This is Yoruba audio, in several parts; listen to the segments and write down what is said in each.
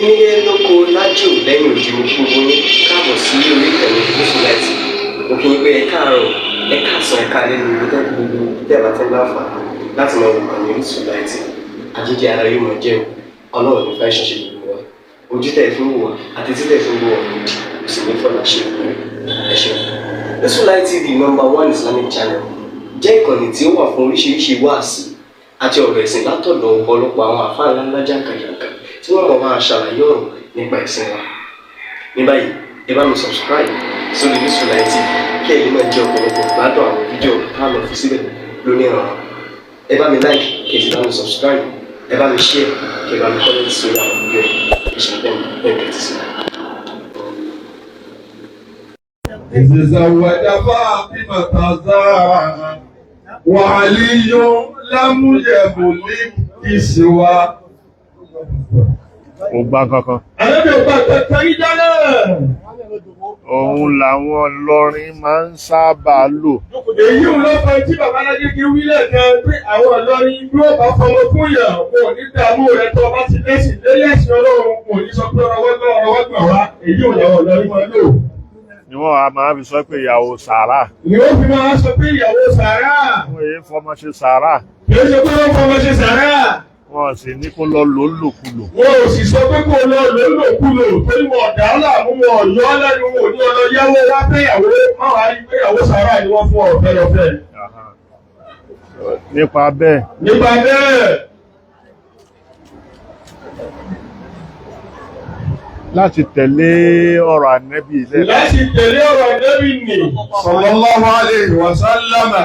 Nílé lóko lájò lẹ́yìn odi, mo kí gbogbo yín káàbọ̀ sí orí ìkànnì Gúúsù Láìtì. Mo kí yín pé ẹ káàárọ̀, ẹ káàsán, ẹ káalẹ́ ní ibi tẹ́ gbogbo tẹ́ bá tẹ́ láǹfààní láti máa wò kàn ní Orísun Láìtì. Àjíjẹ ara yóò máa jẹun, Ọlọ́run ní fẹ́ ṣẹṣẹ gbogbo wa. Ojú tẹ́ fi ń wò wá àti tí tẹ́ fi ń wò wá òdì kò sì ní fọlá ṣe ìpínlẹ̀. Ẹ ṣeun. Orísun Light TV, number one Islamic channel, jẹ́ ìkànnì tí ó wà fún oríṣiríṣi wáàsí àti ọ̀rọ̀ ẹ̀sìn látọ̀dọ̀ ọ̀pọ̀lọpọ̀ àwọn àfáà ńláńlá jàǹkàjàǹkà tí wọ́n mọ̀ máa ṣàlàyé ọ̀rọ̀ nípa ẹ̀sìn wa. Ní báyìí, ẹ bá mi subscribe sórí Orísun Light TV kí ẹ lè máa jẹ ọ̀pọ̀lọpọ̀ gbádùn àwọn fídíò tá a lọ fi síbẹ̀ lónìí ọ̀rọ̀. Ẹ bá mi like, kí ẹ sì bá mi subscribe, ẹ bá mi share, kí ẹ bá mi comment sórí àwọn fídíò yìí. Ẹ ṣe bẹ́ẹ̀ bẹ́ẹ̀ tẹ́tí sí i. تزوج فاطمة الزهراء وعلي لم يبلغ كسوة. Kò gbá kankan. Ànábì ò gbà kankan rí dáná. Òun làwọn Ìlọrin máa ń sábà lò. Èyí ń lọ fẹ́ tí bàbá Alágége wí lẹ́ẹ̀kan pé àwọn Ìlọrin bí wọ́n bá fọmọ fún yàn, wọn ò ní dààmú rẹ̀. Tó bá ti lẹ́sìn lẹ́yìn ẹ̀sìn Ọlọ́run, wọn ò ní sọ pé ọ̀rọ̀wọ́gbọ̀n wá. Èyí ò làwọn Ìlọrin máa lò. Ni wọ́n á máa fi sọ pé ìyàwó sàárà. Ni ó fi máa sọ pé ìyàwó sàárà. Wọ́n èyí fọmọ ṣe sàárà. Kì í ṣe pé wọ́n fọmọ ṣe sàárà. Wọ́n sì ní kó lọ lò ó lòkulò. Wọn ò sì sọ pé kó lọ lòlòkulò, torí wọn ọ̀dà láàmú, wọn ọ̀yọ́ lẹ́nu, wọn ò ní ọlọ yáwó wá fẹ́yàwó. Má wàá rí fẹ́yàwó sàárà ni wọ́n fún ọ̀fẹ́ lọ́fẹ́. Nípa bẹ́ẹ̀, Nípa bẹ́ẹ̀, láti tẹ̀lé ọ̀rọ̀ Ànẹ́bì lẹ́ẹ̀kan, láti tẹ̀lé ọ̀rọ̀ Ànábì nì sallallahu alayhi wa sallama.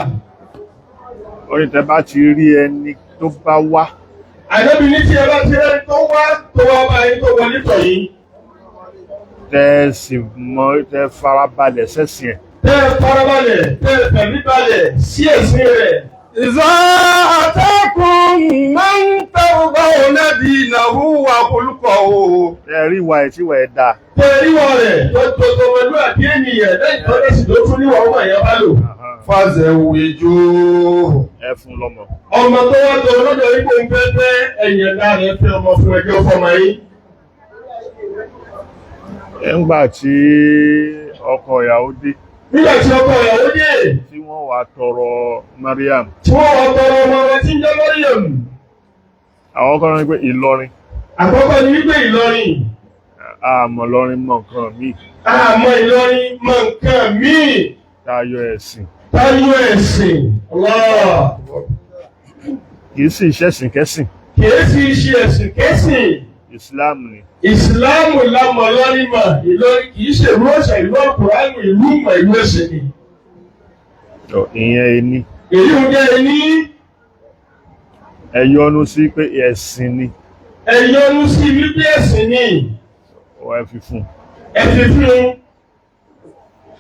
Orí tẹ bá ti rí ẹni tó bá wá Ànábì ní tí ẹ bá ti rẹ́ni tó wá, tó wá bá yín, tó wọlé tọ̀ yín, tẹ sì mọ, tẹ farabalẹ̀ sẹ́sìn ẹ̀, tẹ́ ẹ farabalẹ̀, tẹ́ ẹ fẹ̀mí balẹ̀ sí ẹ̀sìn rẹ̀. إذا أتاكم من ترضون دينه وخلقه tẹ rí ìwà ẹ̀ tí ìwà ẹ̀ dáa, Tẹ́ ẹ ríwọ rẹ̀ tó tó tọmọlúwàbí ènìyàn, lẹ́yìn tó lẹ́sìn tó tún níwà ọmọ ẹ̀yà bá lò. فزوجوه. Ẹ fún lọ́mọ. Ọmọ tó wá tó lọ́dọ̀ yìí kò ń fẹ́ fẹ́ ẹ̀yìn ẹ̀dá rẹ̀, fẹ́ ọmọ fún ẹjọ́ fọmọ yín. Nígbà tí ọkọ ìyàwó dé, Nígbà tí ọkọ ìyàwó dé, tí wọ́n wá tọrọ Mariam, tí wọ́n wá tọrọ ọmọ rẹ̀ tí ń jẹ́ Mariam, àwọn kan ní pé Ìlọrin, Àkọ́kọ́ ni wípé Ìlọrin, àmọ́ Ìlọrin mọ nǹkan míì àmọ́ Ìlọrin mọ nǹkan míì tayọ ẹ̀sìn. Táyọ̀ ẹ̀sìn. Allah. Kì í sì ṣẹ̀sìn kẹ́sìn. Kìí sì ṣe ẹ̀sìn kẹ́sìn. Islam ni. Ìsìláàmù lámọ̀ lọ́rin mọ̀. Ìlọrin kìí ṣe ìlú ọ̀sẹ̀, ìlú Àkùránì, ìlú mọ̀, ìlú ẹ̀sìn ni. Tọ, ìyẹn ẹni. Èyí ń jẹ́ ẹni. Ẹ yọnu sí pé ẹ̀sìn ni. Ẹ̀yọnu sí wípé ẹ̀sìn ni. Ọ ẹ fi fún un. Ẹ fi fún un.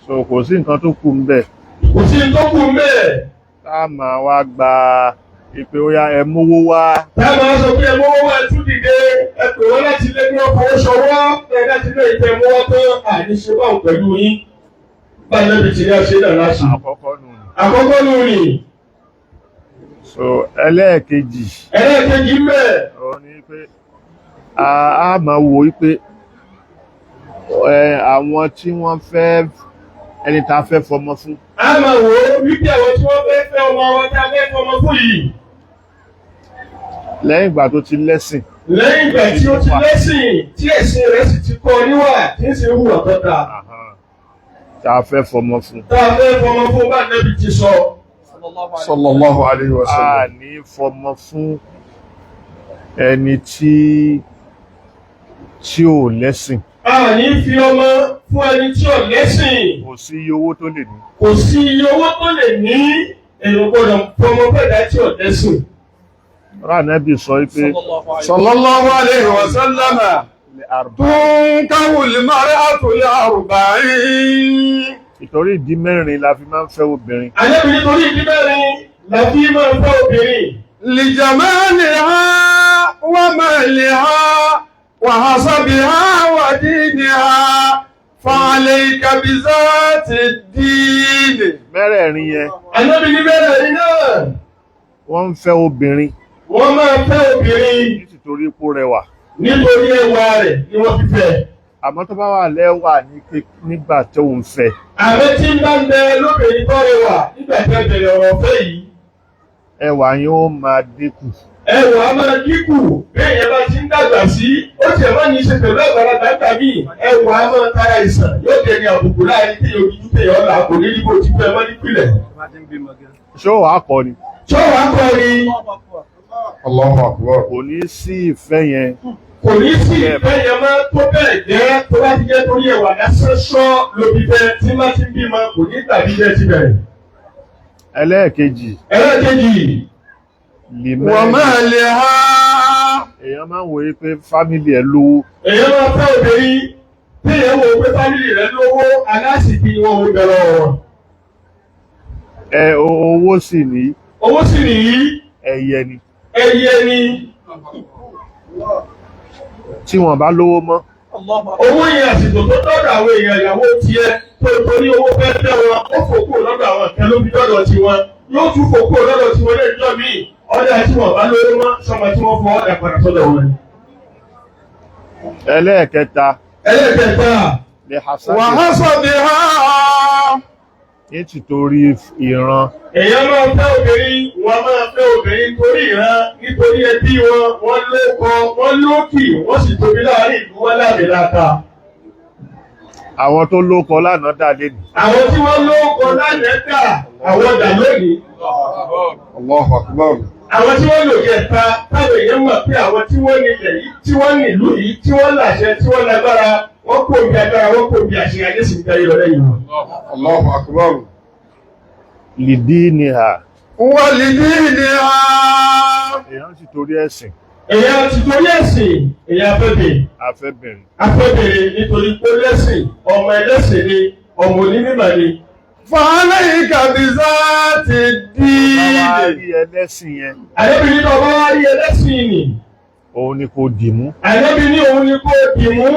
So kò sí nǹkan tó kù ń bẹ̀ Kò sí tó kù mbẹ́ẹ̀. tá a máa wá gba ìpè ó yá, ẹ mówó wá. Tá a máa sọ pé ẹ mọ́wọ́ wá, ẹ tún dìde, ẹ pè wọ́n láti ilé kí wọ́n fọwọ́ ṣọwọ́ ẹ láti ilé ìtẹ́ mọ́wọ́ tán, àní ṣe báwọn pẹ̀lú yín. Báyìí lẹ́bi tí ní àṣẹ náà láṣẹ. Àkọ́kọ́ nù ni. Àkọ́kọ́ nù ni. So ẹlẹ́ẹ̀kejì, Ẹlẹ́ẹ̀kejì mbẹ́, ó ní pé a máa wo wípé ẹ, àwọn tí wọ́n fẹ́ ẹni tá a fẹ́ fọmọ fún, a máa wò ó wípé àwọn tí wọ́n fẹ́ fẹ́ ọmọ wọn tá a fẹ́ fọmọ fún yìí, lẹ́yìn ìgbà tó ti lẹ́sìn, lẹ́yìn ìgbà tí ó ti lẹ́sìn, tí ẹ̀sìn rẹ̀ sì ti kọ́ níwà, tí ń sì ń hùwà tó dáa, tá a fẹ́ fọmọ fún, tá a fẹ́ fọmọ fún, bá Nẹ́bí ti sọ. Sallallahu alayhi wa a sallam. ní fọmọ fún ẹni tí ò lẹ́sìn. A ní fi ọmọ fún ẹni tí ò lẹ́sìn. Kò sí iye owó tó lè ní. Kò sí iye owó tó lè ní, èèyàn gbọ́dọ̀ fọmọ fẹ́dá tí ò lẹ́sìn. Ránàbì sọ pé Sallallahu alayhi wa sallam. تنكح المرأة لأربعين. Ìtorí ìdí mẹ́rin la fi máa ń fẹ́ obìnrin. Àlẹ́bí nítorí ìdí mẹ́rin la fi máa ń fẹ́ obìnrin. لجمالها ومالها وحسبها ودينها فعليك بذات الدين. Mẹ́rẹ̀ẹ̀rin yẹn, Àlẹ́bí ní mẹ́rẹ̀ẹ̀rin náà, wọ́n ń fẹ́ obìnrin wọ́n máa fẹ́ obìnrin nítorí ipò rẹwà, Nítorí ẹwà rẹ̀ ni wọ́n fi fẹ́. Àmọ́ tó bá wà lẹ́wà nígbà tó ń fẹ́, Ààrẹ tí ń bá ń bẹ lóbìnrin tó rẹwà nígbà tí ẹ bẹ̀rẹ̀ ọ̀rọ̀ ọ̀fẹ́ yìí, ẹwà yẹn ó máa dínkù. Ẹwà á máa dínkù bẹ́ẹ̀ yẹn bá ti ń dàgbà sí. Ó tiẹ̀ má ní í ṣe pẹ̀lú àgbàlagbà tàbí ẹwà á máa tara ìsàn yóò dẹni àbùkù láàrin téèyàn ojú téèyàn ọ̀la kò ní rí bó ti fẹ́ mọ́ nípìnlẹ̀. Ṣé ó wàá kọ́ ni? Ṣọ́wàá kọrin. Allahu Akbar. Kò ní sí ìfẹ́ yẹn. Kò ní sí ìfẹ́ yẹn mọ́ tó bẹ́ẹ̀ jẹ́ tó bá ti jẹ́ torí ẹwà lásán ṣọ́ lóbi bẹ́ẹ̀ tí má ti ń bímọ kò ní tàbí jẹ́ ti bẹ̀rẹ̀. Ẹlẹ́ẹ̀kejì, Ẹlẹ́ẹ̀kejì, lìmẹ́ ومالها. Èèyàn máa ń wòye pé family ẹ̀ lówó. Èèyàn máa fẹ́ obìnrin tí èèyàn wo pé family rẹ̀ lówó, aláṣìkí ni wọ́n ń bẹ̀rẹ̀ wọn. Ẹ owó sì ní Owó sì nìyí, ẹyẹ ni. Ẹyẹ ni. Tí wọ́n bá lówó mọ́, Owó yẹn, àsìkò tó dọ́dọ̀ àwọn èèyàn ìyàwó tiẹ̀ tó torí owó fẹ́ fẹ́ wọn, ó fòkó lọ́dọ̀ àwọn kan ló fi dọ́dọ̀ tiwọn, yóò tún fòkó lọ́dọ̀ tiwọn lẹ́jọ́ míì ọ̀dà tí wọ́n bá lówó mọ́ sọmọ tí wọ́n fọ ọ̀dà padà sọ́dọ̀ wọn. Ẹlẹ́ẹ̀kẹta, Ẹlẹ́kẹta, lè hasabi وحسبها. ní tìtorí ìran. Èèyàn máa fẹ́ obìnrin, wọ́n máa fẹ́ obìnrin torí ìran, nítorí ẹbí wọn, wọ́n lóko, wọ́n lókì, wọ́n sì tóbi láàrin ìlú wọn láàmì láta. Àwọn tó lóko lánàá dà lé ní. Àwọn tí wọ́n lóko lánàá dà, àwọn dà lónìí. Allahu Akbar. Àwọn tí wọ́n lò jẹta táwọn èèyàn mọ̀ pé àwọn tí wọ́n nílẹ̀ yìí, tí wọ́n nílùú yìí, tí wọ́n láṣẹ, tí wọ́n lágbára, wọ́n kò bí agbára, wọ́n kò bí àṣẹ, ayé sì ń darí lọ lẹ́yìn wọn. Allahu Akbar. Lìdí ni hà. ولدينها. Èèyàn sì torí ẹ̀sìn. Èèyàn ti torí ẹ̀sìn, èèyàn afẹ́bẹ̀. Afẹ́bìnrin. Afẹ́bẹ̀rẹ̀ nítorí pé lẹ́sìn, ọmọ ẹlẹ́sìn ni, ọmọ onímọ̀ ni. فعليك بذات Bá wá الدين. rí ẹlẹ́sìn yẹn, Àdébìnrin náà bá wá rí ẹlẹ́sìn nì. òun ni kò dì mú. Àdébìnrin òun ni kò dì mú.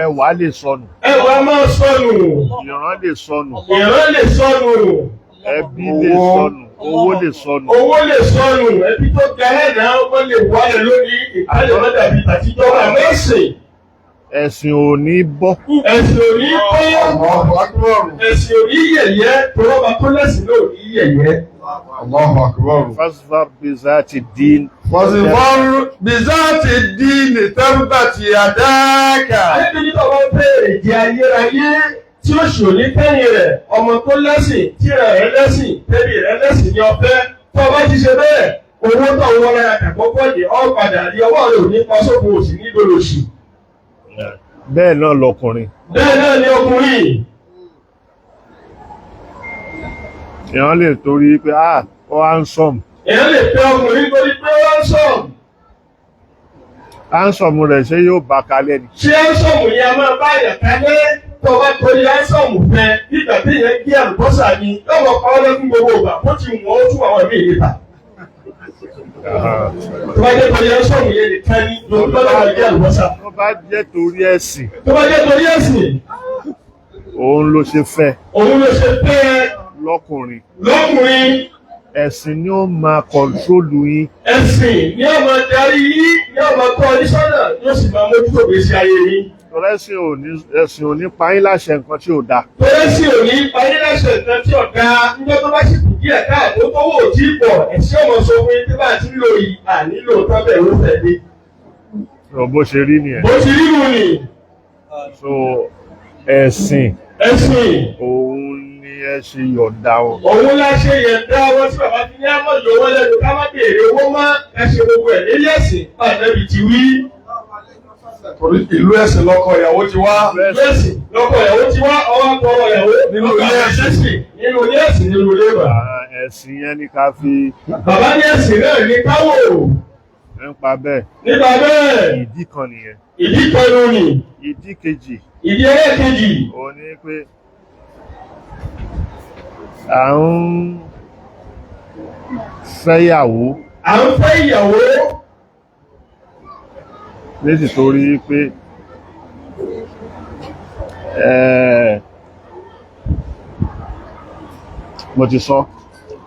Ẹwà lè sọnù, Ẹwà máa sọnù. Ìran lè sọnù, Ìran lè sọnù. Ẹbí lè Owó. sọnù, owó lè sọnù. Owó lè sọnù. Ẹbí tó ga ẹ̀dá wọ́n lè wálẹ̀ lónìí. Ìkálẹ̀ má dàbí tàtijọ́ àmọ́ ẹ̀sìn. Ẹ̀sìn ò ní bọ́. Ẹ̀sìn ò ní bọ́. Allahu Akbar. Ẹ̀sìn ò ní yẹ̀yẹ́. Tọ́lọ́ba tó lẹ́sìn náà ò ní yẹ̀yẹ́. Allahu Akbar. فاظفر بذات الدين. فاظفر بذات الدين تربت يداك. Àdébìnrin tó bá ń bèèrè jẹ ayérayé tí ó ṣò ní kẹ́yìn rẹ̀, ọmọ tó lẹ́sìn, tí rẹ̀ lẹ́sìn, tẹ́bí rẹ̀ lẹ́sìn ní ọ̀fẹ́. Tó bá ti ṣe bẹ́ẹ̀, owó tó ń wọ́n lára kàkọ́kọ́ dé ọ́ padà rí ọwọ́ rẹ̀ ò ní pa sófo, òsì ní lòlòṣì. Bẹ́ẹ̀ náà lọkùnrin. Bẹ́ẹ̀ náà ni ọkùnrin. Èèyàn lè torí pé ah, ó handsome. Èèyàn lè fẹ́ ọkùnrin torí pé ó ń sọ̀. Handsome rẹ̀, ṣé yóò bá kalẹ̀ ni? Ṣé handsome yẹn a máa bá ìyà kalẹ̀? Tó bá torí handsome fẹ́, nígbà tí èèyàn gé àlùbọ́sà ni, lọ́wọ́ pa ọ́ lẹ́kún gbogbo ìgbà, bó ti wọ́n ó tún àwọn míì níta. Tó bá jẹ́ torí handsome yẹn nìkan ni, lòun lọ́wọ́ gé àlùbọ́sà. Tó bá jẹ́ torí ẹ̀sìn, Tó bá jẹ́ torí ẹ̀sìn, òun ló ṣe fẹ́ òun ló ṣe fẹ́ lọ́kùnrin. Lọ́kùnrin, Ẹ̀sìn ni ó máa control yín. Ẹ̀sìn ní ọmọ darí yín, ní ọmọ tọ́ ọ ní sọ́nà, yóò sì máa mójútó gbèsè ayé yín. Torí ẹ̀sìn ò ní pa yín láṣẹ nǹkan tí ò dáa. Tọ́lẹ́sì ò ní parí láṣẹ nǹkan tí ọ̀gá níjọ́ tó bá sì kù díẹ̀ káàtó tówó ò tí ì pọ̀, ẹ̀sìn ọmọ sọ fún yín tí bá ti ń lò yìí ànílò tọ́bẹ̀ ló fẹ́ dé. Rọ̀ bó ṣe rí nìyẹn. Bó ti rí nù ni. So ẹ̀sìn Ẹ̀sìn òun ni ẹ ṣe yọ̀ǹda wọn. Òun la ṣe yẹ̀ǹda wọn tí bàbá fi ní àmọ́ yọ wọ́n lẹ́nu ká má béèrè owó mọ́, ẹ ṣe gbogbo ẹ̀ nílé ẹ̀sìn pàtẹ́bí ti wí. Torí ìlú ẹ̀sìn lọ́kọ ìyàwó ti wá. Ẹ̀sìn lọ́kọ ìyàwó ti wá, ọwọ́ àtọwọ́ ìyàwó Nínú ilé ẹ̀sìn. ẹ̀sìn, nínú ilé ẹ̀sìn, nínú ilé ìwà. Ah, ẹ̀sìn yẹn ni ká fi Bàbá ní ẹ̀sìn náà ní káwò. Nípa bẹ́ẹ̀, Nípa bẹ́ẹ̀, ìdí kan nìyẹn. Ìdí kan ló ní. Ìdí kejì, Ìdí ẹlẹ́ẹ̀kejì, òun ni pé à ń fẹ́yàwó à ń fẹ́ ìyàwó nítorí pé mo ti sọ,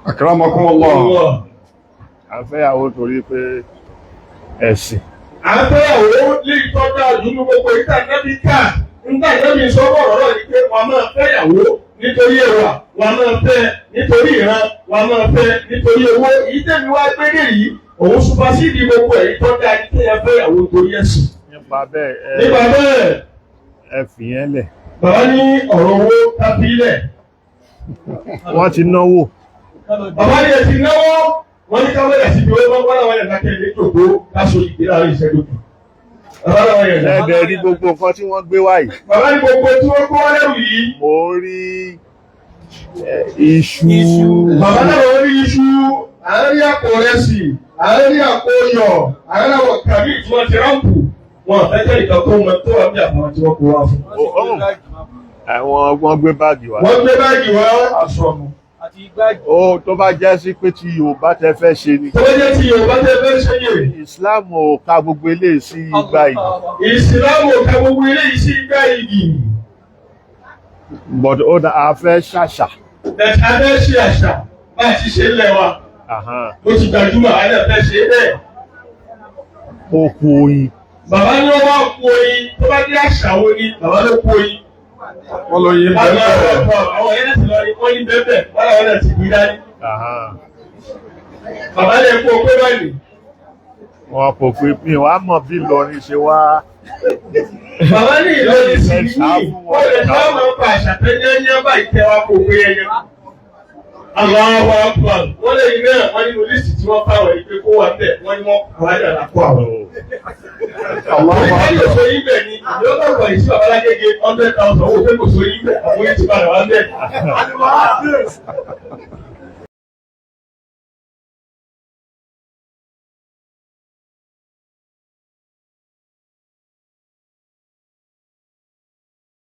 Akramakumullah. à ń fẹ́yàwó torí pé ẹ̀sìn. À ń fẹ́yàwó lè tọ́jú àdúgbò gbogbo ìta nẹ́bí ká nígbà nẹ́bí sọ́kọ̀ ọ̀rọ̀ yìí pé wọ́n máa fẹ́yàwó nítorí ẹwà, wọ́n máa fẹ́ nítorí ìran, wọ́n máa fẹ́ nítorí owó. Èyí tẹ̀mí wá gbédè yìí, òun supasíìdì gbogbo èyí tó dáa ní kéèyàn fẹ́yàwó nítorí ẹ̀sìn. Nípa bẹ́ẹ̀, ẹ Nípa bẹ́ẹ̀, ẹ fìyẹn lẹ̀. Bàbá ní ọ̀rọ̀ owó kábílẹ̀. Wọ́n ti náwó. Bàbá ní ẹtì náwó, wọ́n ní káwé ẹ̀sìn bí owó bá wọ́n yẹn lákẹ́ ní ìjòkó láṣọ ìgbé láàrin ìṣẹ́jú kù. Bàbá náà yẹn dá. Ẹ̀ẹ́dẹ̀ rí gbogbo nǹkan tí wọ́n gbé wá yìí. Bàbá ní gbogbo tí wọ́n kó lẹ́rù yìí. Mo rí iṣu. Bàbá náà wọ́n rí iṣu, à ń rí àpò rẹsì, à ń rí àpò yọ̀, à ń rí àwọn kàbí tí wọ́n ti ráǹpù. Wọn àfẹ́ jẹ́ ìkan tó mọ tó wà bí àpamọ́ tí wọ́n kó wá fún. Àwọn wọ́n gbé báàgì wá. Wọ́n gbé báàgì wá. Aṣọ nu. Ó tó bá jẹ́ sí pé tí Yorùbá tẹ fẹ́ ṣe ni. Tó bá jẹ́ ti Yorùbá tẹ fẹ́ ṣe yè. Islam ò ka gbogbo eléyìí sí igbá yìí. Ìsìlámù ò ka gbogbo eléyìí sí igbá yìí. But ó dá a fẹ́ ṣàṣà. Bẹ̀tẹ̀ a fẹ́ ṣe àṣà bá a ti ṣe ń lẹ̀ wa. Ó ti gbajúmọ̀, a lè fẹ́ ṣe bẹ́ẹ̀. Ó kú oyin. Bàbá ní wọ́n wá kú oyin, tó bá dé àṣà wo ni bàbá ló kú oyin. Wọ́n lọ yin Bàbá bẹ́ẹ̀. àwọn yẹn ti lọ rí wọ́n ní bẹ́ẹ̀ wọ́n làwọn náà ti gbé dání. Bàbá lè kó o pé báyìí. Wọn kò pé mi wàá mọ̀ bí Ìlọrin ṣe wá. Bàbá ní Ìlọrin sì ní wọ́n lè fẹ́ máa ń pa àṣà pé yányán báyìí tẹ́ wá kó o pé yányán. Allahu Akbar. Wọ́n lè rí náà wọ́n nínú lísì tí wọ́n fáwọn yìí pé kó wà bẹ́ẹ̀, wọ́n ní wọ́n kọ́ ayé àlàkó àwọn. Wọ́n ní kò sóyún bẹ̀ ni ìjọba ọ̀gbọ̀n yìí sí bàbá lágége 100,000 owó pé kò sóyún bẹ̀, àwọn yìí ti padà wá bẹ̀.